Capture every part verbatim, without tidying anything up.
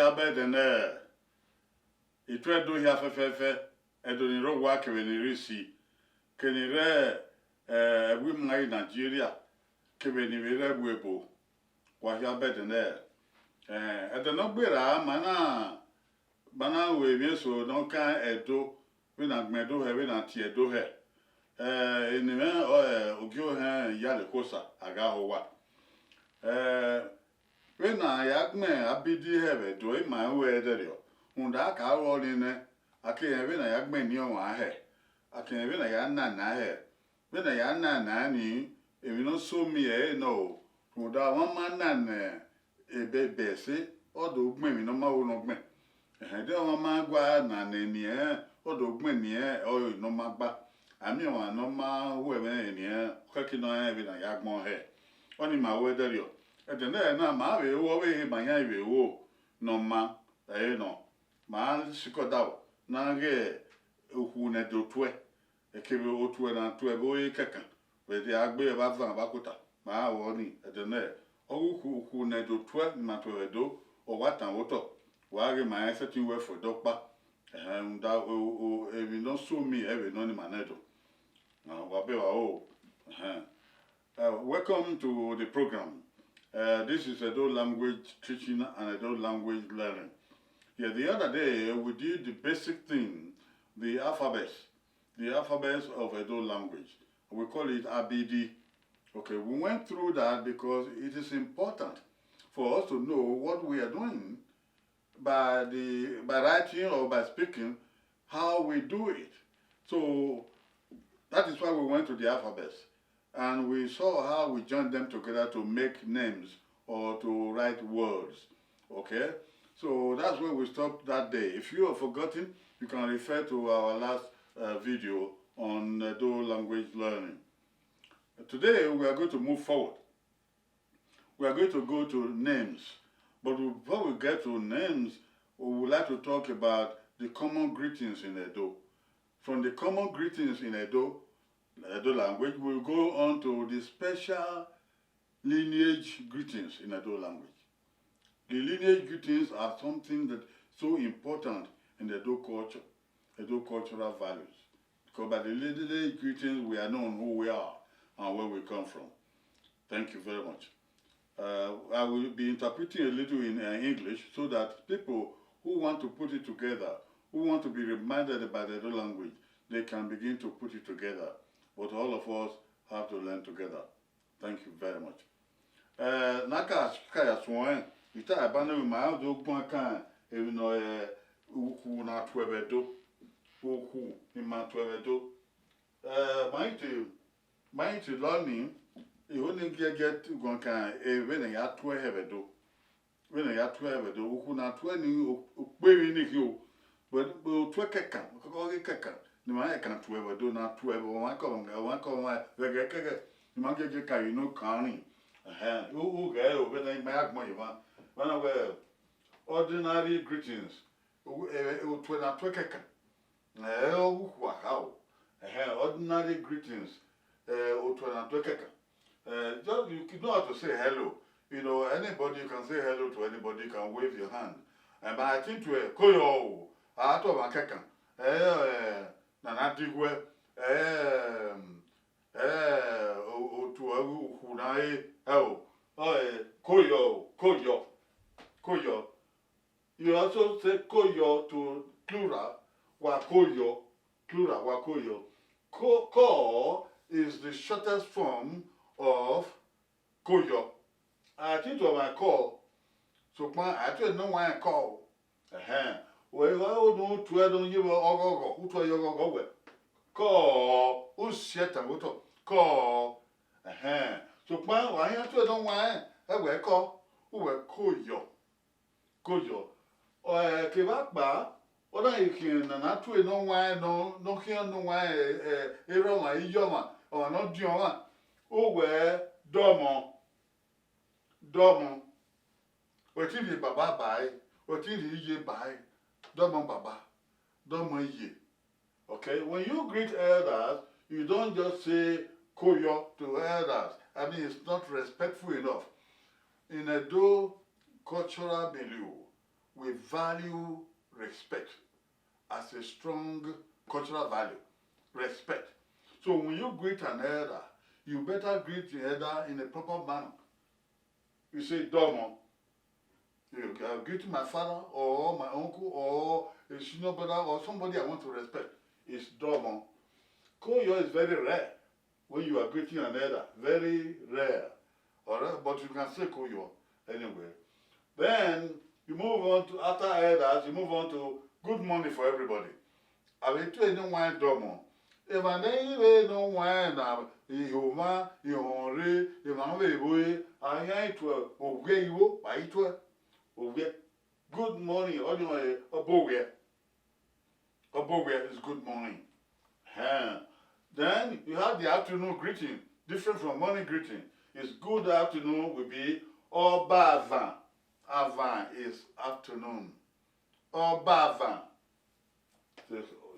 Abẹdẹ nẹ, ituẹ do hia fẹfẹfẹ, ẹdo ni rre owa kevbe ni rre isi, kevbe ni rre, eh, ẹvbo ima Nigeria, kevbe ni vbe rre ẹvbo ebo, wa hia abẹdẹ nẹ. Eh, ẹdẹ ne ọ gberra, ma na, ma na ru emwi eso ne ọ kan Ẹdo, vbene a gbẹn Ẹdo hẹ, vbene a tie Ẹdo hẹ. Eh, eni mwẹ ọre Ogiohẹn Iyalekhosa, a gha ho owa. Eh, vbene a ya gbẹn Abidi hẹ vbe Ẹdo, ima ru ẹdẹrriọ, rhunmwuda a ka ru ọnii nẹ, a ke rẹn vbene a ya gbẹn eni ọmwa hẹ, a ke rẹn vbene a ya nana hẹ. Vbene a ya nana ni, emwi ne ọ so miẹn ẹre nọ o, rhunmwuda ọmwa ma nana ebẹbẹ ẹse, ọ do gbẹn emwi ne ọ ma ho ne ọ gbẹn. Ẹhẹn, de ọmwa ma gua nana eni ẹnrẹn, ọ do gbẹn eni ẹnrẹn ọre ne ọ ma gba. A miẹn ọmwa ne ọ ma hu ẹmwẹ eni ẹnrẹn, ọ khẹke ne ọ rẹn vbene a ya gbẹn ọnrẹn hẹ. Ọnii ma ru ẹdẹrriọ. Ẹdẹ nẹ na, ma vbe ru ọvbehe ma yan vbe ru ne ọ ma, ẹre nọ, ma sikẹ odaro na ghe ukhu ne Ẹdo tuẹ, kevbe otuẹ ne a tuẹ vbe ore kẹkan, vbe a gbe vbe avan vbe akota, ma ru ọnii. Ẹdẹ nẹ, ọ ghi ukhu, ukhu ne Ẹdo tuẹ, ne ima tuẹ vbe Ẹdo, ọ wa tan vbe otọ, wa ghe ma rẹn sẹtin wẹ fo Ẹdo ọkpa. Ẹhẹn, rhunmwuda o, o, emwi ne ọ so miẹn ẹre vbe nọ ni ma nẹ do. Ah, wa be wa o. Ẹhẹn. Uh, welcome to the program. Uh, this is Edo language teaching and Edo language learning. Yeah, the other day we did the basic thing, the alphabets, the alphabets of Edo language. We call it A B D. Okay, we went through that because it is important for us to know what we are doing by the, by writing or by speaking, how we do it. So that is why we went to the alphabets, and we saw how we join them together to make names or to write words. Okay? So that's where we stopped that day. If you have forgotten, you can refer to our last, uh, video on Edo language learning. Today, we are going to move forward. We are going to go to names. But before we get to names, we would like to talk about the common greetings in Edo. From the common greetings in Edo, Edo language, we'll go on to the special lineage greetings in Edo language. The lineage greetings are something that's so important in Edo culture, Edo cultural values. Because by the lineage greetings, we are known who we are and where we come from. Thank you very much. Uh, I will be interpreting a little in, uh, English so that people who want to put it together, who want to be reminded about the Edo language, they can begin to put it together. But all of us have to learn together. Thank you very much. Eh, ne a ka, ka ya suẹn, I ta eba ne ma do guan kan, emwi nọ, eh, ukhu ne a tuẹ vbe Ẹdo, ukhu ne ima tuẹ vbe Ẹdo. Eh, ma i te, ma i te lọ ni, iho ni giẹgiẹ guan kan, eh, vbene a ya tuẹ hẹ vbe Ẹdo. Vbene a ya tuẹ vbe Ẹdo, ukhu ne a tuẹ ni, o, okpevbi ni khin o. But, but otuẹ kẹkan, ọghe kẹkan, ne ima kẹkan tuẹ vbe Ẹdo, ne a tuẹ vbe ọmwaikọmwa, ọmwaikọmwa, vbe ẹghẹ kẹghẹ, ne ima giẹgiẹ ka emwi ne ọ kan rin. Ẹhẹn, u, u ghẹ o, vbene ima ya gbẹn ye emwa. Vbene wẹ ordinary greetings, o, eh, otuẹ ne a tuẹ kẹkan. Eh, ọ ghi ukhu a kha o. Ẹhẹn, ordinary greetings, eh, otuẹ ne a tuẹ kẹkan. Eh, just you, you know how to say hello. You know, anybody, you can say hello to anybody, you can wave your hand. Eh, but I think to, eh, koyo o, a to ma kẹkan. Eh, eh, nana digwe, eh, eh, o, otuẹ ukhu na e, eh, o, oh, eh, koyo, koyo, koyo. You also say koyo to plural, wa koyo, plural, wa koyo. Ko, ko is the shortest form of koyo. I think to my call. So, kpa, I think no one call. Ẹhẹn. Wẹ, wẹ, o nu tuẹ do ye vbe ọghọghọ, u tuẹ ye ọghọghọ wẹ. Ko, u si ẹtan vbe otọ. Ko. Ẹhẹn. So, kpa, wa yan tuẹ do wan, ẹ wẹ ko, u wẹ koyo. Koyo. Ọ, ẹ, kevbe akpa, ọ na ghi khian ne a na tuẹ ne ọ wan, ne ọ, ne ọ khian ne ọ wan, ẹ, ẹ, erha ọmwa, iye ọmwa, ọmwa ne ọ diọn ọmwa, u wẹ dọmọ. Dọmọ. Wẹ te rhie baba ba ẹre, wẹ te rhie iye ba ẹre. Dọmọ baba, dọmọ iye. Okay, when you greet elders, you don't just say koyo to elders. I mean, it's not respectful enough. In Edo cultural milieu, we value respect as a strong cultural value. Respect. So when you greet an elder, you better greet the elder in a proper manner. You say, "Domo." You are greeting my father or my uncle or a senior brother or somebody I want to respect. It's "Domo." Koyo is very rare when you are greeting an elder. Very rare. All right, but you can say "Koyo" anyway. Then you move on to, after elders, you move on to "Good morning" for everybody. A vbe tue eni ọwaẹn "Domo." Emwa ne ẹ i re eni ọwaẹn na, ihomwa, ihọnre, emwa vbe vbe, a yan i tue owiẹ igho, wa i tue owiẹ. "Good morning," ọni ọre ọbo owiẹ. Ọbo owiẹ is "Good morning." Huh. Then you have the afternoon greeting, different from morning greeting. It's "Good afternoon" will be "Ọba avan." Avan is afternoon. Ọba avan. So,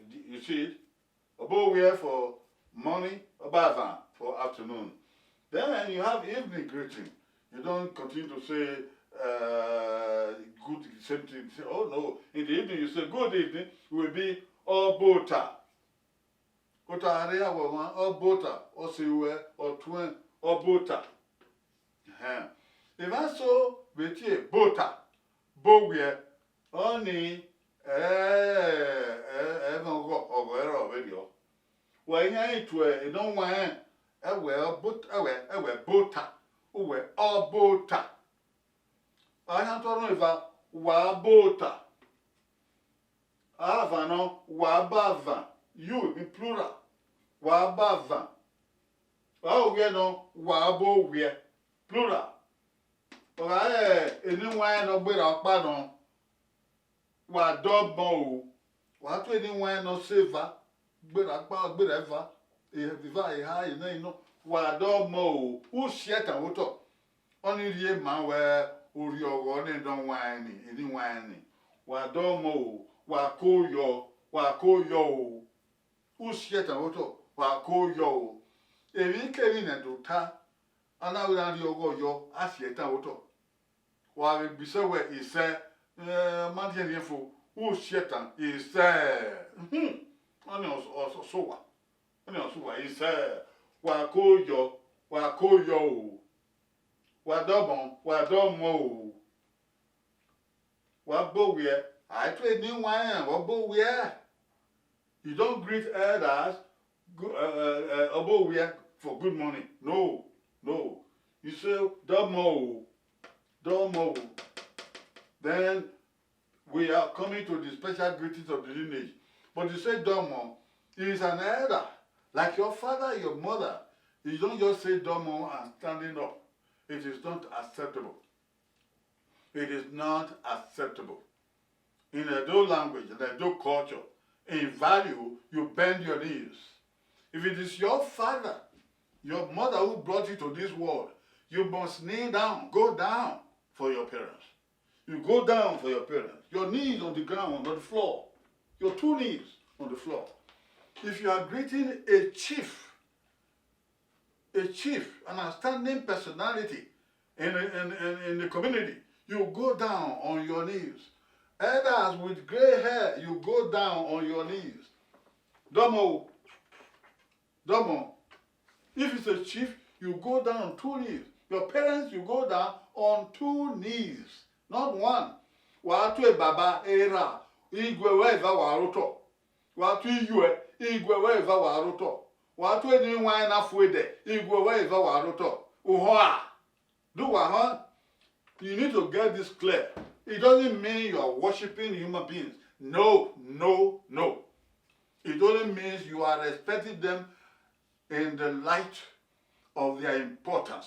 you see it? Ọbo owiẹ for morning, Ọba avan for afternoon. Then you have evening greeting. You don't continue to say, uh, "Good," same thing. Say, oh no, in the evening you say, "Good evening," will be "Ọba ota." Ota rre awẹ ọmwa, Ọba ota, ọse ruẹ, ọtuẹn, Ọba ota. Ehẹn. Evba eso vbe tie "Bota," bo owiẹ, ọni, ẹ, ẹ, ẹmwẹ ọghọ, ọghọ ẹre ọ vberriọ. Wa i yan i tue eni ọwaẹn, ẹwẹ Ọba ot-, ẹwẹ, ẹwẹ Ọba ota, uwẹ Ọba ota. A yan tọrọ eva, wa Ọba ota. Avan nọ, wa Ọba avan, you in plural, wa Ọba avan. Wa owiẹ nọ, wa Ọba owiẹ, plural. Ọ gha re eni ọwaẹn ne ọ gberra ọkpa nọ, wa Domo o. Wa tue eni ọwaẹn ne ọ sẹ eva, gberra ọkpa, gberra eva, eva eha, ena inọ, wa Domo o. U si ẹtan vbe otọ. Ọni rhie ma wẹ, orhiọghọ ne eni ọwaẹn ni, eni ọwaẹn ni. Wa Domo o, wa Koyo, wa Koyo o. U si ẹtan vbe otọ, wa Koyo o. Emwi kemwi ne a do ta, a na vbe na rhiọghọ yọ, a si ẹtan vbe otọ. Wa vbe gbe isẹ wẹ isẹ, eh, ma rhiẹnrhiẹn fo, u si ẹtan, isẹ. Hmm. Ọni ọ, ọ, ọ sẹ owa. Ọni ọ sẹ owa, isẹ. Wa Koyo, wa Koyo o. Wa Domo, wa Domo o. Wa Ọba owiẹ, a i tue eni ọwaẹn, wa Ọba owiẹ. You don't greet elders, go-, uh, uh, uh, Ọba owiẹ, for good morning. No, no. You say, "Domo o, Domo o." Then we are coming to the special greetings of the lineage. But you say "Domo," he is an elder, like your father, your mother. You don't just say "Domo" and standing up. It is not acceptable. It is not acceptable. In Edo language, in Edo culture, in value, you bend your knees. If it is your father, your mother who brought you to this world, you must kneel down, go down for your parents. You go down for your parents. Your knees on the ground, on the floor. Your two knees on the floor. If you are greeting a chief, a chief, an outstanding personality in, in, in, in the community, you go down on your knees. Elders with gray hair, you go down on your knees. Domo, Domo. If it's a chief, you go down on two knees. Your parents, you go down on two knees, not one. Wa tue baba, erha, igue wẹ eva wa rotọ. Wa tue iyuẹ, igue wẹ eva wa rotọ. Wa tue eni ọwaẹn na fu ẹdẹ, igue wẹ eva wa rotọ. Uhọn a. Do wa họn? You need to get this clear. It doesn't mean you are worshiping human beings. No, no, no. It only means you are respecting them in the light of their importance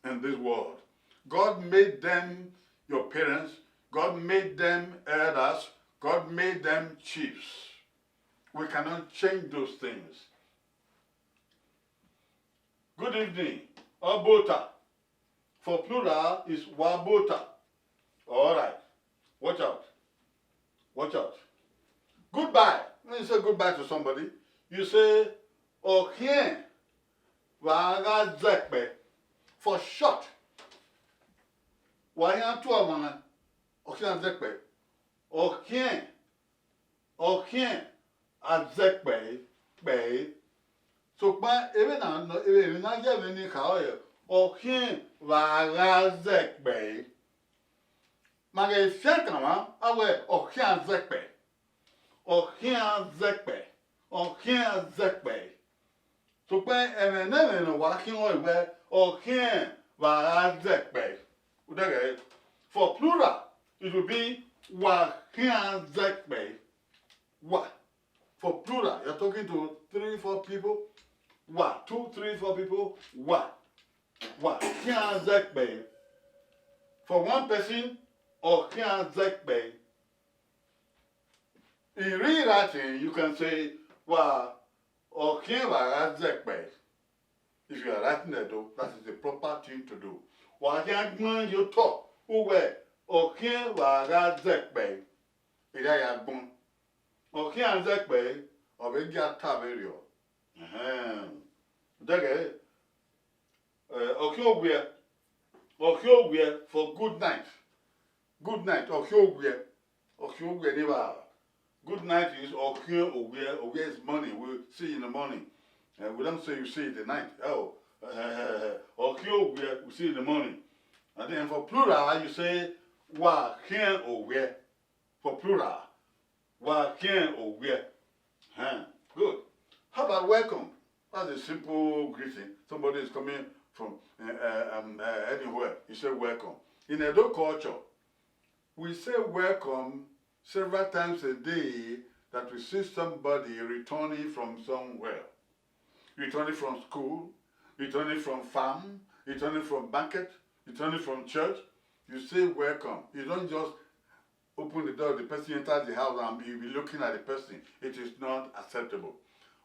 in this world. God made them your parents. God made them elders. God made them chiefs. We cannot change those things. Good evening. Ọba ota. For plural is wa Ọba ota. All right. Watch out. Watch out. Goodbye. When you say goodbye to somebody, you say, "Ọ khian, wa gha zẹkpẹ." For short, wa khian tu ọmwa, "Ọ khian zẹkpẹ." Ọkhiẹn, ọkhiẹn a zẹ kpẹe, kpẹe. Sokpan, emwi na, emwi ne a ya ẹmwẹ ni kha ọre, ọkhiẹn vbe a gha zẹ kpẹe. Ma ghẹ fian kan mwa, a wẹ ọkhiẹn a zẹ kpẹe. Ọkhiẹn a zẹ kpẹe. Ọkhiẹn a zẹ kpẹe. Sokpan, ẹmwẹ ne ẹmwẹ ne ọ wa khian ọre wẹ, ọkhiẹn vbe a gha zẹ kpẹe. Udeghẹ, for plural, it will be, wa khian zẹ kpẹe. Wa. For plural, you're talking to three, four people. Wa, two, three, four people. Wa. Wa khian zẹ kpẹe. For one person, ọkhian zẹ kpẹe. In rewriting, you can say, wa, ọkhiẹn vbe a gha zẹ kpẹe. If you are writing Ẹdo, that is the proper thing to do. Wa khian gbẹn ye otọ, uwẹ, ọkhiẹn vbe a gha zẹ kpẹe. Erha ya gbọn. Ọkhiẹn a zẹ kpẹe, ọ vbe gie a ta vberriọ. Ẹhẹn. Udeghẹ, eh, ọkhiẹn owiẹ, ọkhiẹn owiẹ for good night. Good night, ọkhiẹn owiẹ, ọkhiẹn owiẹ ne evba. Good night is ọkhiẹn owiẹ, owiẹ is morning, we see in the morning. Eh, we don't say you see in the night. Oh, eh, ọkhiẹn owiẹ, we see in the morning. And then for plural, you say, wa khiẹn owiẹ. For plural, wa khiẹn owiẹ. Huh. Good. How about welcome? That's a simple greeting. Somebody is coming from uh, uh, um, uh, anywhere. You say welcome. In Edo culture, we say welcome several times a day that we see somebody returning from somewhere. Returning from school, returning from farm, returning from market, returning from church, you say welcome. You don't just open the door, the person enters the house and you be looking at the person. It is not acceptable.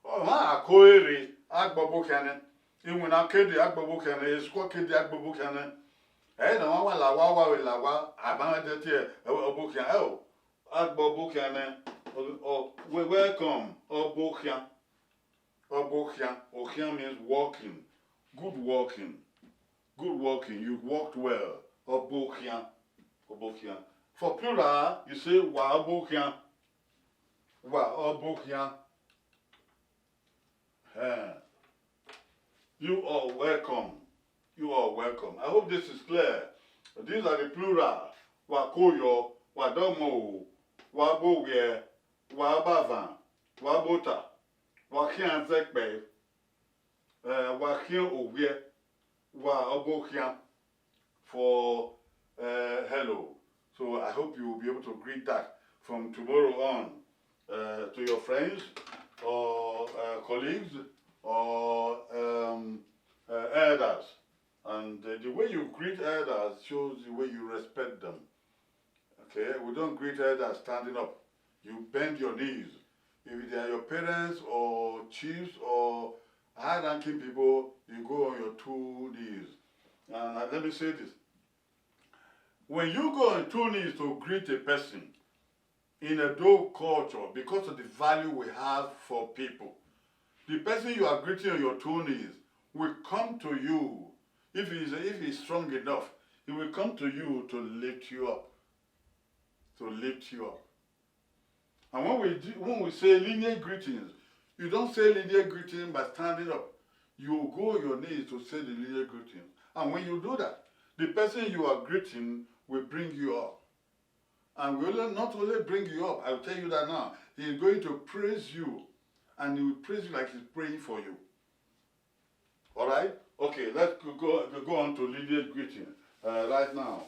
Ọmwa a ko rre, a gbe ọbo khian nẹ. Iwinna ke dee, a gbe ọbo khian nẹ. Esikọ ke dee, a gbe ọbo khian nẹ. Ẹ na wa wa la wa wa vbe la wa, a ma de tie ọbo khian. Ẹ o, a gbe ọbo khian nẹ. Ọ, ọ, we welcome ọbo khian. Ọbo khian. Okhian means walking. Good walking. Good walking. You walked well. Ọbo khian. Ọbo khian. For plural, you say, wa ọbo khian. Wa ọbo khian. Eh. You are welcome. You are welcome. I hope this is clear. These are the plural. Wa ko yọ, wa dọmọ o, wa ọbo wiẹ, wa ọbo avan, wa ọbo ota, wa khian zẹ kpẹe, eh, wa khian owiẹ, wa ọbo khian for uh, hello. So I hope you will be able to greet that from tomorrow on uh, to your friends or uh, colleagues or um, uh, elders. And uh, the way you greet elders shows the way you respect them. Okay, we don't greet elders standing up. You bend your knees. If they are your parents or chiefs or high-ranking people, you go on your two knees. And uh, let me say this. When you go on two knees to greet a person, in Edo culture, because of the value we have for people, the person you are greeting on your two knees will come to you. If he's, if he's strong enough, he will come to you to lift you up. To lift you up. And when we do, when we say lineage greetings, you don't say lineage greeting by standing up. You go on your knees to say the lineage greetings. And when you do that, the person you are greeting will bring you up. And will only, not only bring you up, I will tell you that now, he is going to praise you. And he will praise you like he's praying for you. All right? Okay, let's go, go, go on to lineage greeting uh, right now.